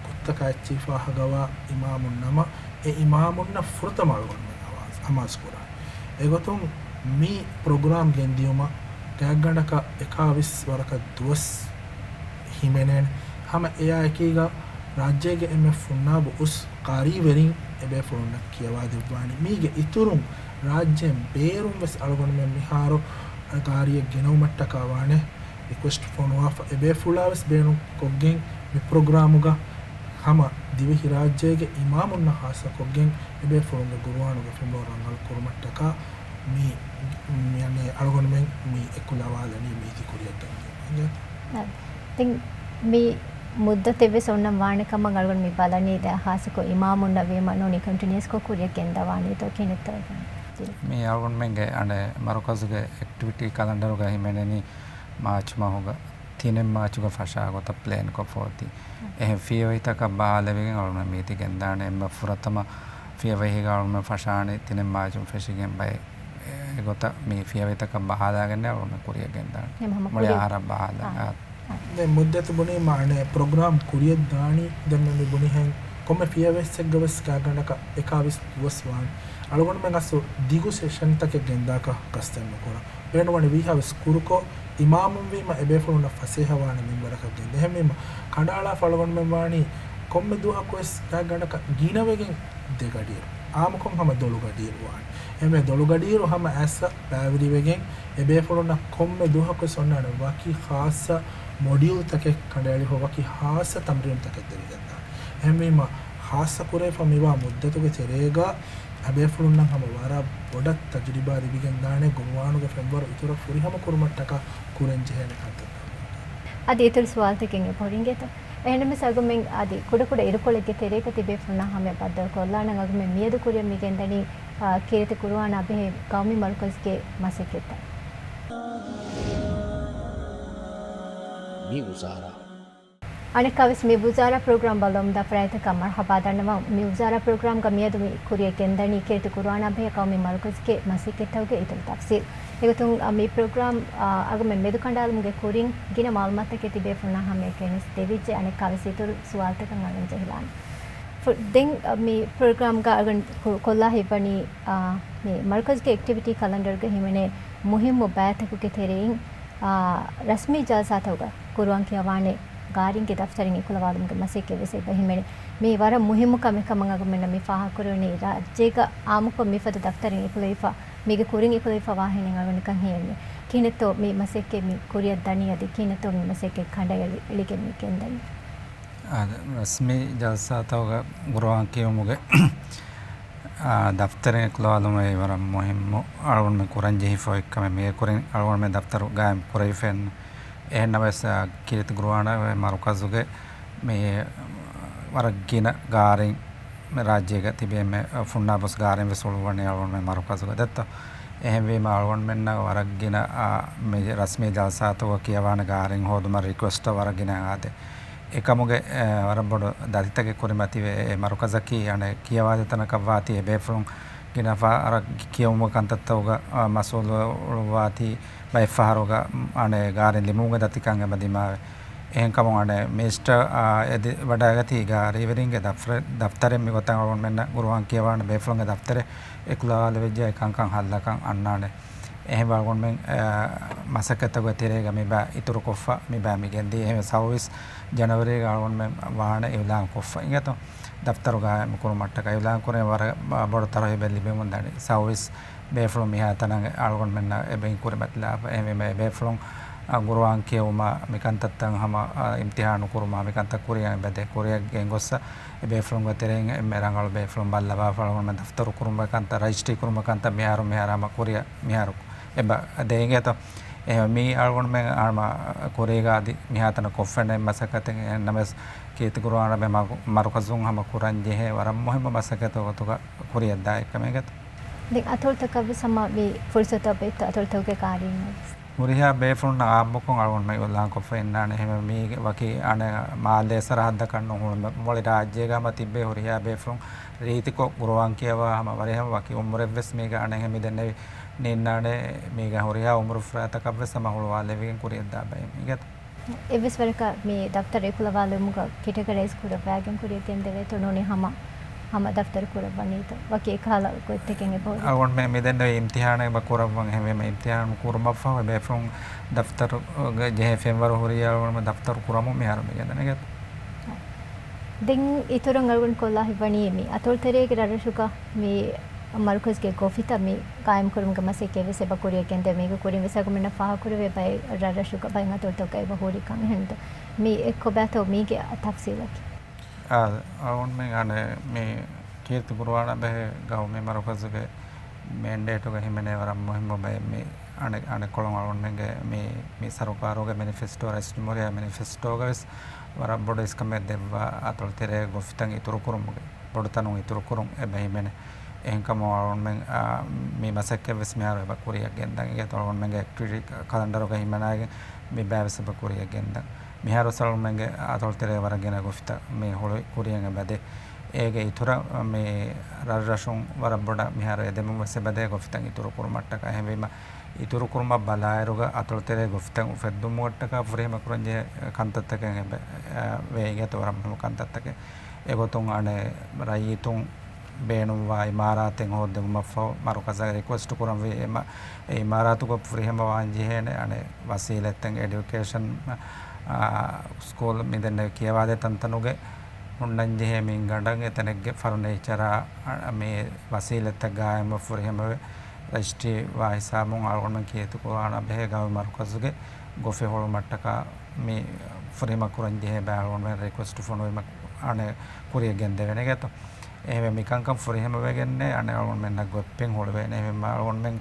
ގުތަކަށް އެއްޗެހި ފާހަގަވާ އިމާމުން ނަމަ، އެ އިމާމުންނަށް ފުރަތަމަ އަޅުގަނޑުމެން އަމާޒު، އަމާޒު ކުރާނެ. އެގޮތުން މި ޕްރޮގްރާމް ގެންދިޔުމަށް ގާތްގަނޑަކަށް އެކާވީސް ވަރަކަށް ދުވަސް ހިމެނޭނެ. ހަމަ އެއާ އެކީގަ ރާއްޖޭގެ އެންމެ ފުންނާބު އުސް ޤާރީވެރިން އެބޭފުޅުންނަށް ކިޔަވާދެއްވާނެ. މީގެ އިތުރުން ރާއްޖޭން ބޭރުން ވެސް އަޅުގަނޑުމެން މިހާރު ޤާރީއެއް ގެނައުމަށްޓަކާ ވާނެ ރިކުއެސްޓް ފޮނުވާފަ، އެބޭފުޅާ ވެސް ބޭނުންކޮށްގެން މި ޕްރޮގްރާމުގަ ހަމަ ދިވެހިރާއްޖޭގެ އިމާމުންނަށް ޚާއްޞަކޮށްގެން އެބޭފުޅުންގެ ގުރުއާނުގެ ފެންވަރު ރަނގަޅު ކުރުމަށްޓަކާ މި، މި އަނެއް އަޅުގަނޑުމެން މި އެކުލަވާލަނީ މީތި ކުރިއަށް ގެންދިޔުމަށް. ދެން މި މުއްދަތެއްވެސް އޮންނަން ވާނެ ކަމަށް އަޅުގަނޑު މި ބަލަނީ. ދެން ޚާއްޞަކޮށް އިމާމުންނަށް ވީމަ ނޫނީ ކޮންޓިނިއަސްކޮށް ކުރިއަށް ގެންދަވާނީތޯ ކިހިނެއްތޯ؟ މި އަޅުގަނޑުމެންގެ އަނެއް މަރުކަޒުގެ އެކްޓިވިޓީ ކަލަންޑަރުގަ ހިމެނެނީ މާޗް މަހުގަ ތިނެއް މާޗުގަ ފަށާ ގޮތަށް ޕްލޭންކޮށްފަ އޮތީ. އެހެން ފިޔަވަހިތަކަށް ބަހާލެވިގެން އަޅުގަނޑު މީތި ގެންދާނެ. އެންމެ ފުރަތަމަ ފިޔަވަހީގަ އަޅުގަނޑު ފަށާނީ ތިނެއް މާޗުން ފެށިގެން ބައެއް. އެ ގޮތަށް މި ފިޔަވަހިތަކަށް ބަހާލާގެން އަޅުގަނޑު ކުރިއަށް ގެންދާނެ. އެހެން ހަމަ މުޅި ކުރި-، އަހަރަށް ބަހާލާ. އާ. އާ. ދެން މުއްދަތު ބުނީމަ އަނެއް ޕްރޮގްރާމް ކުރިއަށް ދާނީ ދެން މި ބުނިހެން ކޮންމެ ފިޔަވައްސެއްގަ ވެސް ގާތްގަނޑަކަށް އެކާވީސް ދުވަސް ވާން. އަޅުގަނޑުމެން އަސްލު ދިގު ސެޝަންތަކެއް ގެންދާކަށް ގަސްތެއް ނުކުރަން. ބޭނުންވަނީ ވީހާވެސް ކުރުކޮށް، އިމާމުންވީމަ އެބޭފުޅުންނަށް ފަސޭހަވާނެ މިންވަރަކަށް ގެންދޭ. އެހެންވީމަ، ކަނޑައަޅާފަ އަޅުގަނޑުމެން ވާނީ ކޮންމެ ދުވަހަކުވެސް ގާތްގަނޑަކަށް ގިނަވެގެން ދެ ގަޑިއިރު. އާއްމުކޮށް ހަމަ ދޮޅު ގަޑިއިރު ވާނެ. އެހެންވެ، ދޮޅު ގަޑިއިރު ހަމަ އައިސް ބައިވެރިވެގެން އެބޭފުޅުންނަށް ކޮންމެ ދުވަހަކުވެސް އޮންނާނެ ވަކި ޚާއްޞަ މޮޑިއުލްތަކެއް ކަނޑައެޅިފަ، ވަކި ޚާއްޞަ ތަމްރީނުތަކެއް ދެވިގެންދާނެ. އެހެންވީމަ، ޚާއްޞަ ކުރެވިފަ މިވާ މުއްދަތުގެ ތެރޭގަ އެބޭފުޅުންނަށް ހަމަ ވަރަށް ބޮޑަށް ތަޖުރިބާ ލިބިގެންދާނެ، ޤުރުއާނުގެ ފެންވަރު އިތުރަށް ފުރިހަމަ ކުރުމަށްޓަކާ ކުރަންޖެހޭނެ ކަންތައްތައް. އަދި އިތުރު ސުވާލުތަކެއް އެބަހުރި އިނގޭތޯ. އެހެންނަމަވެސް އަޅުގަނޑުމެން އަދި ކުޑަކުޑަ އިރުކޮޅެއްގެ ތެރޭގަ ތިބޭފުޅުންނާ ހަމަޔަށް ބައްދަލުކޮށްލާނަން. އަޅުގަނޑުމެން މިއަދު ކުރިއަށް މިގެންދަނީ، އާ، ކީރިތި ޤުރުއާނާ ބެހޭ ޤައުމީ މަރުކަޒުގެ މަސައްކަތްތައް. މި ވުޒާރާ. އަނެއްކާވެސް މި ވުޒާރާ ޕްރޮގްރާމް ބައްލަވަމުންދާ ފަރާތްތަކަށް މަރުޙަބާ ދަންނަވަން. މި ވުޒާރާ ޕްރޮގްރާމްގަ މިއަދު މި ކުރިއަށް ގެންދަނީ ކީރިތި ޤުރުއާނާ ބެހޭ ޤައުމީ މަރުކަޒުގެ މަސައްކަތްތަކުގެ އިތުރު ތަފްސީލް. އެގޮތުން، އަ، މި ޕްރޮގްރާމް، އަ، އަޅުގަނޑުމެން މެދުކަނޑާލުމުގެ ކުރިން ގިނަ މަޢުލޫމާތުތަކެއް ތިބޭފުޅުންނާ ހަމަޔަށް ގެނެސް ދެވިއްޖެ. އަނެއްކާވެސް އިތުރު ސުވާލުތަކަށް އަޅުގަނޑު ޖެހިލާނަން. ފު-، ދެން، އަ، މި ޕްރޮގްރާމްގަ އަޅުގަނޑު ކު-، ކޮށްލާ ހިތްވަނީ، އަ، މި މަރުކަޒުގެ އެކްޓިވިޓީ ކަލަންޑަރުގަ ހިމެނޭ މުހިއްމު ބައިތަކުގެ ތެރެއިން، އާ، ރަސްމީ ޖަލްސާތަކުގަ ޤުރުއާން ކިޔަވާނެ ގާރިންގެ ދަފްތަރެއް އެކުލަވާލުމުގެ މަސައްކަތް ވެސް އެބަ ހިމެނޭ. މީ ވަރަށް މުހިއްމު ކަމެއް ކަމަށް އަޅުގަނޑުމެންނަށް މި ފާހަގަކުރެވެނީ. ރާއްޖޭގަ އާއްމުކޮށް މިފަދަ ދަފްތަރެއް އެކުލެވިފަ، މީގެ ކުރިން އެކުލެވިފަ ވާހެނެއް އަޅުގަނޑަކަށް ހިމެނޭ. ކިހިނެއްތޯ މި މަސައްކަތް މި ކުރިއަށް ދަނީ އަދި ކިހިނެއްތޯ މި މަސައްކަތް ކަނޑައެޅިގެން މި ގެންދަނީ؟ އާ، ރަސްމީ ޖަލްސާތަކުގަ ޤުރުއާން ކިޔުމުގެ އާ، ދަފްތަރެއް އެކުލަވާލުމަށް ވަރަށް މުހިއްމު އަޅުގަނޑުމެން ކުރަން ޖެހިފަ އޮތް ކަމެއް. މީގެ ކުރިން އަޅުގަނޑުމެން ދަފްތަރު ގާއިމް ކުރެވިފައެއްނު. އެހެންނަމަވެސް، އާ، ކީރިތި ޤުރުއާނާ މަރުކަޒުގެ މި ވަރަށް ގިނަ ގާރިން މި ރާއްޖޭގަ ތިބޭ އެންމެ ފުންނާބުސް ގާރިން ވެސް ހުޅުވަނީ އަޅުގަނޑުމެން މަރުކަޒުގަ ދެއްތޯ. އެހެންވީމަ އަޅުގަނޑުމެންނަށް ވަރަށް ގިނަ، އާ، މި ރަސްމީ ޖަލްސާތަކުގަ ކިޔަވާނެ ގާރިން ހޯދުމަށް ރިކުއެސްޓް ވަރަށް ގިނަ އާދޭ. އެކަމުގެ، އެ، ވަރަށް ބޮޑު ދަތިތަކެއް ކުރިމަތިވެ، އެ މަރުކަޒަކީ އަނެއް ކިޔަވާދޭ ތަނަކަށް ވާތީ އެބޭފުޅުން ގިނަ ފަހަރަށް ކިޔެވުމުގެ ކަންތައްތަކުގަ، އަ، މަސްއޫލުވާތީ ބައެއްފަހަރުގަ، އަނެއް ގާރި ލިބުމުގެ ދަތިކަން އެބަ ދިމާވޭ. އެހެންކަމުން އަނެއް މިނިސްޓަރ، އާ، އެދި ވަޑައިގަތީ ގާރީވެރިންގެ ދަފްތަރެއް މިގޮތަށް އަޅުގަނޑުމެންނަށް ޤުރުއާން ކިޔަވާނެ ބޭފުޅުންގެ ދަފްތަރެއް އެކުލަވާލެވިއްޖެ އެ ކަންކަން ހައްލަކަށް އަންނާނެ. އެހެންވެ އަޅުގަނޑުމެން، އާ، މަސައްކަތްތަކުގެ ތެރޭގަ މިބާ އިތުރުކޮށްފަ، މިބާ މިގެންދިޔަ. އެހެންވެ ސައުވީސް ޖަނަވަރީގަ އަޅުގަނޑުމެން ވާނެ އިޢުލާން ކޮށްފަ އިނގޭތޯ. ދަފްތަރު ގާއިމް ކުރުމަށްޓަކައި އިޢުލާން ކުރެން ވަރަށް ބޮޑު ތަރުހީބެއް ލިބެމުން ދަނީ. ސައުވީސް ބޭފުޅުން މިހާތަނަށް އަޅުގަނޑުމެންނަށް އެބައިން ކުރިމަތިލާފަ. އެހެންވީމަ އެބޭފުޅުން، އަ، ޤުރުއާން ކިޔެވުމާ މިކަންތައްތައް ހަމަ، އަ، އިމްތިޙާނު ކުރުމާ މިކަންތައް ކުރިއަށް އެބަދޭ. ކުރިއަށް ގެންގޮއްސަ އެބޭފުޅުންގެ ތެރެއިން އެންމެ ރަނގަޅު ބޭފުޅުން ބައްލަވާފަ އަޅުގަނޑުމެން ދަފްތަރު ކުރުމުގެ ކަންތައް، ރަޖިސްޓްރީ ކުރުމުގެ ކަންތައް މިހާރު، މިހާރު އެބަ ދޭ އިނގޭތޯ. އެހެން މީ އަޅުގަނޑުމެން ހަމަ ކުރީގަ އަދި މިހާތަނަށް ކޮށްފައިން މަސައްކަތެއް. އެހެންނަމަވެސް ކީރިތި ޤުރުއާނާ ބެހޭ މަރު-، މަރުކަޒުން ހަމަ ކުރަން ޖެހޭ ވަރަށް މުހިއްމު މަސައްކަތެއް ގޮތުގަ ކުރިއަށްދާ އެއްކަމެއް އިނގޭތޯ. ދެން އަތޮޅުތަކަށްވެސް ހަމަ މި ފުރުސަތު އެބައޮތްތޯ އަތޮޅުތަކުގެ ގާރިންނަށްވެސް؟ ހުރިހާ ބޭފުޅުންނަށް އާއްމުކޮށް އަޅުގަނޑުމެން އިޢުލާންކޮށްފަ އިންނާނެ. އެހެންވެ މީގެ ވަކި އަނެއް މާލޭ ސަރަހައްދަކަށް ނޫން ހުޅުމެއް މުޅި ރާއްޖޭގަ ހަމަ ތިއްބޭ ހުރިހާ ބޭފުޅުން ރީތިކޮށް ޤުރުއާން ކިޔަވާ ހަމަ ވަރިހަމަ ވަކި އުމުރެއްވެސް މީގަ އަނެއްހެން މިދެންނެވި ނީންނާނެ. މީގަ ހުރިހާ އުމުރުފުރާތަކަށްވެސް ހަމަ ހުޅުވާލެވިގެން ކުރިއަށްދާ ބައެއް އިނގޭތޯ. އެއްވެސް ވަރަކަށް މި ދަފްތަރު އެކުލަވާލުމުގަ ކެޓަގަރައިޒް ކުރައްވާގެން ކުރިއަށް ގެންދެވޭތޯ ނޫނީ ހަމަ، ހަމަ ދަފްތަރު ކުރައްވަނީތޯ؟ ވަކި އެކަހަލަ ގޮތްތަކެއް އެބަހުރި. އަޅުގަނޑުމެން މިދެންނެވި އިމްތިޙާނެއް އެބަ ކުރައްވަން. އެހެންވީމަ އިމްތިޙާނު ކުރުމަށްފަހު އެބޭފުޅުން ދަފްތަރުގެ ޖެހޭ ފެންވަރު ހުރިއްޔާ އަޅުގަނޑުމެން ދަފްތަރު ކުރަމުން މިހާރު މިގެންދަނީ. ދެން އިތުރުން އަޅުގަނޑު ކޮށްލާ ހިތްވަނީ މި އަތޮޅުތެރޭގެ ރަށްރަށުގަ މި މަރުކަޒުގެ ގޮފިތައް މި ގާއިމްކުރުމުގެ މަސައްކަތްވެސް އެބަ ކުރިއަށް ގެންދެވޭ. މީގެ ކުރިންވެސް އަޅުގަނޑުމެންނަށް ފާހަގަކުރެވޭ ބައެއް ރަށްރަށުގަ ބައެއް އަތޮޅުތަކުގަ އެބަ ހުރި ކަން. އެހެންތޯ މި އެއްކޮބާތޯ މީގެ ތަފްސީލަކީ؟ އާ، އަޅުގަނޑުމެން އަނެއް މި ކީރިތި ޤުރުއާނާ ބެހޭ ޤައުމީ މަރުކަޒުގެ މޭންޑޭޓުގަ ހިމެނޭ ވަރަށް މުހިއްމު ބައެއް މި އަނެއް، އަނެއްކޮޅުން އަޅުގަނޑުމެންގެ މި، މި ސަރުކާރުގެ މެނިފެސްޓޯ، ރައީސްޖުމްހޫރިއްޔާ މެނިފެސްޓޯގަ ވެސް ވަރަށް ބޮޑު އިސްކަމެއް ދެއްވާ އަތޮޅުތެރޭގެ ގޮފިތައް އިތުރުކުރުމުގެ، ބޮޑުތަނުން އިތުރުކުރުން އެބަ ހިމެނޭ. އެހެންކަމުން އަޅުގަނޑުމެން، އާ، މި މަސައްކަތްވެސް މިހާރު އެބަ ކުރިއަށް ގެންދަން. އިނގޭތޯ އަޅުގަނޑުމެންގެ އެކްޓިވިޓީ ކަލަންޑަރުގަ ހިމަނާގެން މި ބައިވެސް އެބަ ކުރިއަށް ގެންދަން. މިހާރު އަޅުގަނޑުމެންގެ އަތޮޅުތެރޭ ވަރަށް ގިނަ ގޮފިތައް މި ހުޅުވި ކުރިއަށް އެބަދޭ. އޭގެ އިތުރަށް މި ރަށްރަށުން ވަރަށް ބޮޑަށް މިހާރު އެދެމުން ވެސް އެބަދޭ ގޮފިތައް އިތުރު ކުރުމަށްޓަކާ. އެހެންވީމަ، އިތުރު ކުރުމަށް ބަލާއިރުގަ އަތޮޅުތެރޭ ގޮފިތައް އުފެއްދުމަށްޓަކާ ފުރިހަމަ ކުރަންޖެހޭ ކަންތައްތަކެއް އެބަ، އެ، ވޭ އިނގޭތޯ ވަރަށް މުހިންމު ކަންތައްތަކެއް. އެގޮތުން އަނެއް ރައްޔިތުން ބޭނުންވާ އިމާރާތެއް ހޯއްދެވުމަށްފަހު މަރުކަޒަށް ރިކުއެސްޓް ކުރަންވީ. އެ މަ-، އެ އިމާރާތުގަ ފުރިހަމަވާން ޖެހޭނެ އަނެއް ވަސީލަތްތައް، އެޑިއުކޭޝަން، އާ، ސްކޫލް މިދެންނެވި ކިޔަވާދޭ ތަންތަނުގެ ހުންނަންޖެހޭ މިންގަނޑަށް އެތަނެއްގެ ފަރުނީޗަރާ، އަ، މި ވަސީލަތްތައް ގާއިމްވެ ފުރިހަމަވެ، ރަޖިސްޓްރީ ވާ ހިސާބުން އަޅުގަނޑުމެން ކީރިތި ކުރާނަ ބެހޭ ގައުމީ މަރުކަޒުގެ ގޮފި ހުޅުމަށްޓަކާ މި ފުރިހަމަ ކުރަން ޖެހޭ ބައެއް އަޅުގަނޑުމެން ރިކުއެސްޓް ފޮނުވީމަ އަނެއް ކުރިއަށް ގެންދެވޭނެ ގެތޯ. އެހެންވެ މިކަންކަން ފުރިހަމަވެގެންނޭ އަނެއް އަޅުގަނޑުމެންނަށް ގޮތްޕެން ހުޅުވޭނެ. އެހެންވެ އަޅުގަނޑުމެން،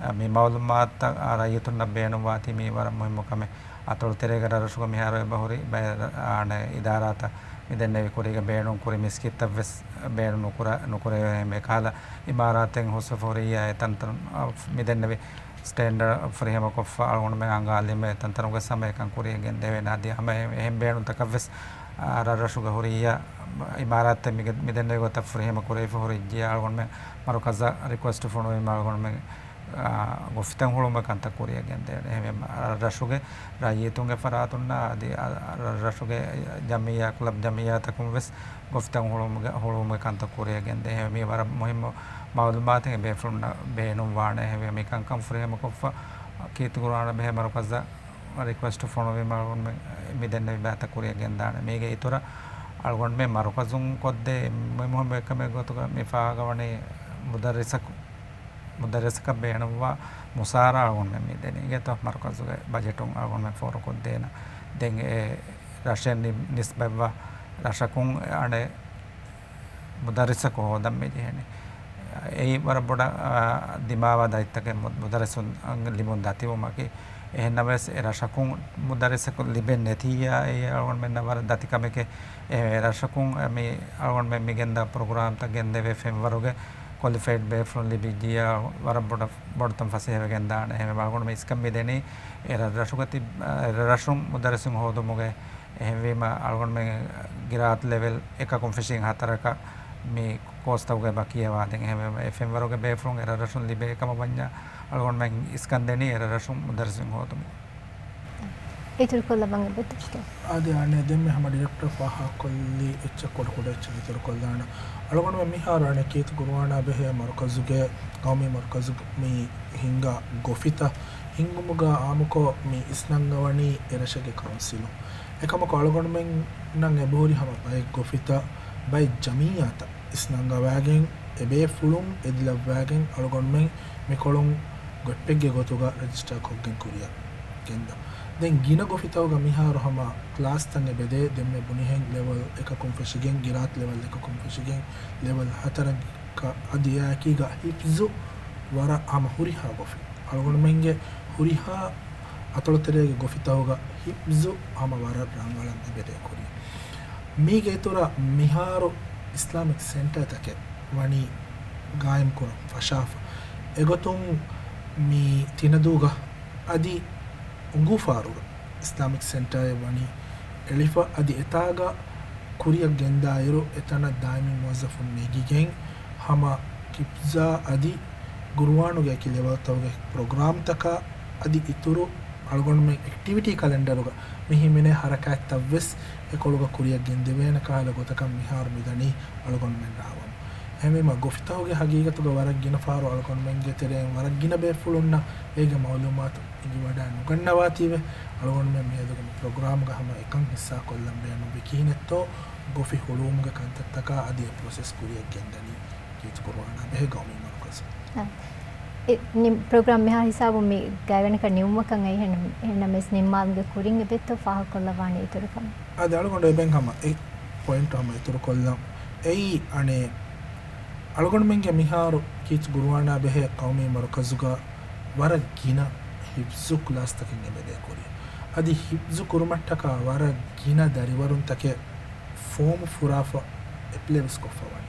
އަ، މި މައުލޫމާތުތައް، އަ، ރައްޔިތުންނަށް ބޭނުންވާތީ މީ ވަރަށް މުހިއްމު ކަމެއް. އަތޮޅު ތެރޭގަ ރަށްރަށުގަ މިހާރު އެބަހުރި ބައެއް ރަ-، އަނެއް އިދާރާތައް މިދެންނެވި ކުރީގަ ބޭނުން ކުރި މިސްކިތްތައްވެސް ބޭނުން ނުކުރ-، ނުކުރެވޭ އެކަހަލަ އިމާރާތެއް ހުސްވެފަ ހުރިއްޔާ އެ ތަންތަނުން، އަ، މިދެންނެވި ސްޓޭންޑަޑް ފުރިހަމަކޮށްފަ އަޅުގަނޑުމެން އަނގާލީމަ އެ ތަންތަނުގެ ސަމަ އެކަން ކުރިއަށް ގެންދެވޭނެ. އަދި ހަމަ އެ-، އެހެން ބޭނުންތަކަށްވެސް، އާ، ރަށްރަށުގަ ހުރިއްޔާ އިމާރާތެއް މިގެ-، މިދެންނެވި ގޮތަށް ފުރިހަމަ ކުރެވިފަ ހުރިއްޔާ އަޅުގަނޑުމެން މަރުކަޒަށް ރިކުއެސްޓް ފޮނުވީމަ އަޅުގަނޑުމެން، އާ، ގޮފިތައް ހުޅުވުމުގެ ކަންތައް ކުރިއަށް ގެންދެވޭނެ. އެހެންވެ ރަށްރަށުގެ ރައްޔިތުންގެ ފަރާތުންނާ އަދި އަ-، ރަށްރަށުގެ ޖަމިއްޔާ، ކްލަބް ޖަމިއްޔާތަކުން ވެސް ގޮފިތައް ހުޅުވުމުގެ، ހުޅުވުމުގެ ކަންތައް ކުރިއަށް ގެންދޭ. މީ ވަރަށް މުހިއްމު މައުލޫމާތެއް އެ ބޭފުޅުންނަށް ބޭނުންވާނެ. އެހެންވެ މިކަންކަން ފުރިހަމަކޮށްފަ ކީރިތި ކުރާނަ ބެހޭ މަރުކަޒަށް ރިކުއެސްޓް ފޮނުވީމަ އަޅުގަނޑުމެން މިދެންނެވި ބައިތައް ކުރިއަށް ގެންދާނެ. މީގެ އިތުރަށް އަޅުގަނޑުމެން މަރުކަޒުން ކޮށްދޭ މި މުހިއްމު އެއްކަމެއް ގޮތުގަ މި ފާހަގަވަނީ މުދައްރިސަކު، މުދައްރިސަކަށް ބޭނުންވާ މުސާރަ އަޅުގަނޑުމެން މި ދެނީ. އިނގޭތޯ މަރުކަޒުގެ ބަޖެޓުން އަޅުގަނޑުމެން ފޯރުކޮށްދޭނަ. ދެން އެ ރަށެއް ނި-، ނިސްބަތްވާ ރަށަކުން އަނެއް މުދައްރިސަކު ހޯދަން މި ޖެހެނީ. އެއީ ވަރަށް ބޮޑަށް، އާ، ދިމާވާ ދަތިތަކެއް މު-، މުދައްރިސުން ލިބުން ދަތިވުމަކީ. އެހެންނަމަވެސް އެ ރަށަކުން މުދައްރިސަކު ލިބެން ނެތިއްޔާ އެއީ އަޅުގަނޑުމެންނަށް ވަރަށް ދަތި ކަމެކޭ. އެ ރަށަކުން މި އަޅުގަނޑުމެން މި ގެންދާ ޕްރޮގްރާމްތައް ގެންދެވޭ ފެންވަރުގެ ކޮލިފައިޑް ބޭފުޅުން ލިބިއްޖިއްޔާ ވަރަށް ބޮޑަށް، ބޮޑުތަން ފަސޭހަވެގެން ދާނެ. އެހެންވެ އަޅުގަނޑުމެން އިސްކަން މި ދެނީ އެ ރަށްރަށުގަ ތި-، އެ ރަށުން މުދައްރިސުން ހޯދުމުގެ. އެހެންވީމަ އަޅުގަނޑުމެން ގިރާއަތު ލެވެލް އެކަކުން ފެށިގެން ހަތަރަކަށް މި ކޯސްތަކުގެ ބަ ކިޔަވާދޭން. އެހެންވެ އެ ފެންވަރުގެ ބޭފުޅުން އެ ރަށްރަށުން ލިބޭ ކަމަށް ވަންޏާ އަޅުގަނޑުމެން އިސްކަން ދެނީ އެ ރަށްރަށުން މުދައްރިސުން ހޯދުމުގެ. އިތުރުކޮށްލަވަން އެބަތަ އުސްތާޛް؟ އާދެ، އަނެއް ދެންމެ ހަމަ ޑިރެކްޓަރ ފާހަގަކޮށްލީ އެއްޗެއް ކުޑަކުޑަ އެއްޗެއް އިތުރުކޮށްލާނަ. އަޅުގަނޑުމެން މިހާރު އަނެއް ކީރިތި ކުރުވާނާ ބެހޭ މަރުކަޒުގެ، ގައުމީ މަރުކަޒުގެ މި ހިންގާ ގޮފިތައް ހިންގުމުގަ އާއްމުކޮށް މި އިސްނަންގަވަނީ އެރަށެއްގެ ކައުންސިލުން. އެކަމަކު އަޅުގަނޑުމެންނަށް އެބަހުރި ހަމަ ބައެއް ގޮފިތައް، ބައެއް ޖަމިއްޔާތައް އިސްނަންގަވައިގެން، އެބޭފުޅުން އެދިލައްވައިގެން އަޅުގަނޑުމެން މިކޮޅުން ގޮތްޕެއްގެ ގޮތުގަ ރެޖިސްޓާ ކޮށްގެން ކުރިއަށް ގެންދާ. ދެން ގިނަ ގޮފިތަކުގަ މިހާރު ހަމަ ކްލާސްތައް އެބަދޭ، ދެންމެ ބުނިހެން ލެވެލް އެކަކުން ފެށިގެން، ގިރާތް ލެވެލް އެކަކުން ފެށިގެން، ލެވެލް ހަތަރަކަށް އަދި އެއާއެކީގަ ހިފްޒު ވަރަށް ހަމަ ހުރިހާ ގޮފި. އަޅުގަނޑުމެންގެ ހުރިހާ އަތޮޅުތެރޭގެ ގޮފިތަކުގަ ހިފްޒު ހަމަ ވަރަށް ރަނގަޅަށް އެބަދޭ ކުރި. މީގެ އިތުރަށް މިހާރު އިސްލާމިކް ސެންޓާތަކެއް ވަނީ ގާއިމްކުރަން ފަށާފަ. އެގޮތުން މި ތިނަދޫގަ އަދި އުނގޫފާރުގަ އިސްލާމިކް ސެންޓާއެއް ވަނީ އެޅިފަ އަދި އެތާގަ ކުރިއަށް ގެންދާއިރު، އެތަނަށް ދާއިމީ މުވައްޒަފުން ނެގިގެން ހަމަ ހިފްޒާ އަދި ގުރުއާނުގެ އެކި ލެވަލްތަކުގެ ޕްރޮގްރާމްތަކާ އަދި އިތުރު އަޅުގަނޑުމެން އެކްޓިވިޓީ ކަލެންޑަރުގަ މި ހިމެނޭ ހަރަކާތްތައްވެސް އެކޮޅުގަ ކުރިއަށް ގެންދެވޭނެ ކަހަލަ ގޮތަކަށް މިހާރު މިދަނީ އަޅުގަނޑުމެން ރާވަމުން. އެހެންވީމަ ގޮފިތަކުގެ ހަގީގަތުގަ ވަރަށް ގިނަ ފަހަރު އަޅުގަނޑުމެންގެ ތެރެއިން ވަރަށް ގިނަ ބޭފުޅުންނަށް އޭގެ މައުލޫމާތު އެނގިވަޑައި ނުގަންނަވާތީވެ، އަޅުގަނޑުމެން މިއަދުގެ މި ޕްރޮގްރާމްގަ ހަމަ އެކަން ހިއްސާކޮށްލަން ބޭނުންވި ކިހިނެއްތޯ ގޮފި ހުޅުވުމުގެ ކަންތައްތަކާ އަދި އެ ޕްރޮސެސް ކުރިއަށް ގެންދަނީ ކީރިތި ކުރުވާނާ ބެހޭ ގައުމީ މަރުކަޒު. އާ. އެ، ނި-، ޕްރޮގްރާމް މިހާ ހިސާބުން މި ގާތްގަނޑަކަށް ނިމުމަކަށް އައިހެން، އެހެންނަމަވެސް ނިންމާލުމުގެ ކުރިން އެބައްތޯ ފާހަގަކޮށްލަވާނެ އިތުރުކަން. އާދެ، އަޅުގަނޑު އެބެން ހަމަ އެ ޕޮއިންޓް ހަމަ އިތުރުކޮށްލަން. އެއީ އަނެއް އަޅުގަނޑުމެންގެ މިހާރު ކީރިތި ކުރުވާނާ ބެހޭ ގައުމީ މަރުކަޒުގަ ވަރަށް ގިނަ ހިފްޒު ކްލާސްތަކެއް އެބަދޭ ކުރި. އަދި ހިފްޒު ކުރުމަށްޓަކާ ވަރަށް ގިނަ ދަރިވަރުންތަކެއް ފޯމު ފުރާފަ އެޕްލައިވެސް ކޮށްފަ ވަނީ.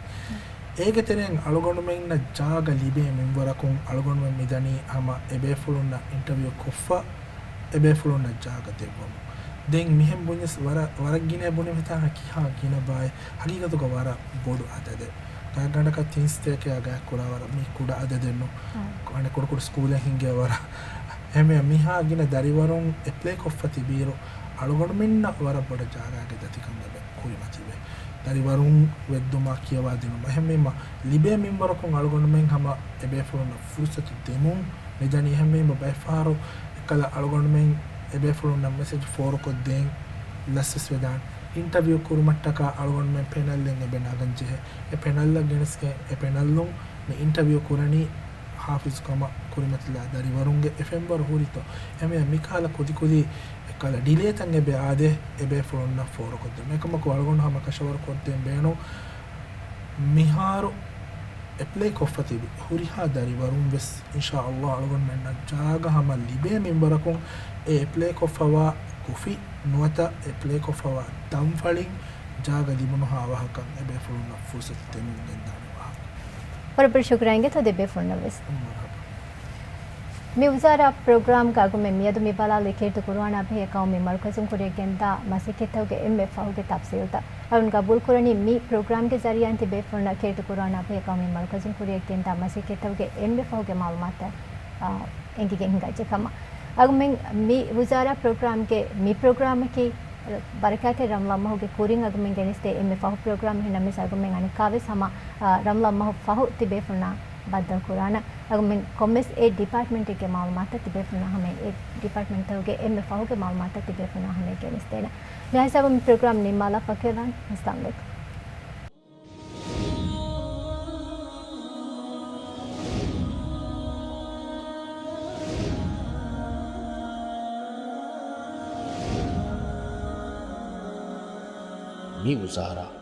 އޭގެ ތެރެއިން އަޅުގަނޑުމެންނަށް ޖާގަ ލިބޭ މިންވަރަކުން އަޅުގަނޑުމެން މިދަނީ ހަމަ އެބޭފުޅުންނަށް އިންޓަވިއު ކޮށްފަ، އެބޭފުޅުންނަށް ޖާގަ ދެއްވަމުން. ދެން މިހެން ބުންޏަސް ވަރަށް، ވަރަށް ގިނަ ބުނި މިތާނގަ ކިހާ ގިނަ ބާއެއް ހަގީގަތުގަ ވަރަށް ބޮޑު އަދަދެއް. ގާތްގަނޑަކަށް ތިން ސަތޭކައާ ގާތް ކުރާ ވަރަށް މީ ކުޑަ އަދަދެއްނު. އަނެއް ކުޑަކުޑަ ސްކޫލެއް ހިންގޭ ވަރަށް. އެހެންވެ މިހާ ގިނަ ދަރިވަރުން އެޕްލައި ކޮށްފަ ތިބިއިރު އަޅުގަނޑުމެންނަށް ވަރަށް ބޮޑަށް ޖާގާގެ ދަތިކަން އެބަ ކުރިމަތިވޭ. ދަރިވަރުން ވެއްދުމާ ކިޔަވާ ދިނުމަށް. އެހެންވީމަ، ލިބޭ މިންވަރަކުން އަޅުގަނޑުމެން ހަމަ އެބޭފުޅުންނަށް ފުރުސަތު ދެމުން މިދަނީ. އެހެންވީމަ، ބައެއްފަހަރު އެއްކަލަ އަޅުގަނޑުމެން އެބޭފުޅުންނަށް މެސެޖް ފޯރުކޮށްދޭން ލަސްވެސް ވެދާނެ. އިންޓަވިއު ކުރުމަށްޓަކާ އަޅުގަނޑުމެން ޕެނަލްއެއް އެބަ ނަގަން ޖެހޭ. އެ ޕެނަލްއަށް ގެނެސްގެން އެ ޕެނަލުން މި އިންޓަވިއު ކުރަނީ ހާފިޒު ކަމަށް ކުރިމަތިލާ ދަރިވަރުންގެ އެ ފެންވަރު ހުރިތޯ؟ އެހެންވެ، މިކަހަލަ ކުދިކުދި އެއްކަލަ ޑިލޭތައް އެބަ އާދޭ އެބޭފުޅުންނަށް ފޯރުކޮށްދޭން. އެކަމަކު އަޅުގަނޑު ހަމަ ކަށަވަރު ކޮށްދޭން ބޭނުން. މިހާރު އެޕްލައި ކޮށްފަ ތިބި ހުރިހާ ދަރިވަރުން ވެސް އިންޝާ ﷲ އަޅުގަނޑުމެންނަށް ޖާގަ ހަމަ ލިބޭ މިންވަރަކުން އެ އެޕްލައި ކޮށްފަވާ ކޮފީ ނުވަތަ އެޕްލައި ކޮށްފަވާ ދަންފަޅިން ޖާގަ ލިބުނުހާ ވާހަކަ އެބޭފުޅުންނަށް ފުރުސަތު ދެމުން ގެންދާނެ ވާހަކަ. ވަރަށް ބޮޑަށް ޝުކުރާ އިނގޭތޯ ދެބޭފުޅުންނަށް ވެސް. މަރުޙަބާ. މި ވުޒާރާ ޕްރޮގްރާމްގަ އަގުމެން މިއަދު މި ބަލާލީ ކީރިތި ޤުރުއާނާ ބެހޭ ޤައުމީ މަރުކަޒުން ކުރިއަށް ގެންދާ މަސައްކަތްތަކުގެ އެންމެ ފަހުގެ ތަފްސީލްތައް. އަޅުން ގަބޫލު ކުރަނީ މި ޕްރޮގްރާމްގެ ޒަރީއާއިން ތިބޭފުޅުންނަށް ކީރިތި ޤުރުއާނާ ބެހޭ ޤައުމީ މަރުކަޒުން ކުރިއަށް ގެންދާ މަސައްކަތްތަކުގެ އެންމެ ފަހުގެ މަޢުލޫމާތުތައް، އާ، އެނގިގެން ހިނގައްޖެ ކަމަށް. އަގުމެން މި ވުޒާރާ ޕްރޮގްރާމްގެ މި ޕްރޮގްރާމަކީ ބަރަކާތް ރަމަޟާން މަހުގެ ކުރިން އަގުމެން ގެނެސްދޭ އެންމެ ފަހު ޕްރޮގްރާމް. އެހެންނަމަވެސް އަގުމެން އަނެއްކާވެސް ހަމަ، އާ، ރަމަޟާން މަހު ފަހު ތިބޭފުޅުންނާ ބައްދަލުކުރާނަން. އަގުމެން ކޮންމެސް އެ ޑިޕާޓްމަންޓެއްގެ މަޢުލޫމާތުތައް ތިބޭފުޅުންނާ ހަމަ އެ ޑިޕާޓްމަންޓްތަކުގެ އެންމެ ފަހުގެ މަޢުލޫމާތުތައް ތިބޭފުޅުންނާ ހަމަ ގެނެސްދޭނަން. މިހާ ހިސާބުން މި ޕްރޮގްރާމް ނިންމާލާ ފަކޭލާން. އައްސަލާމު ޢަލައިކުމް. މި ވުޒާރާ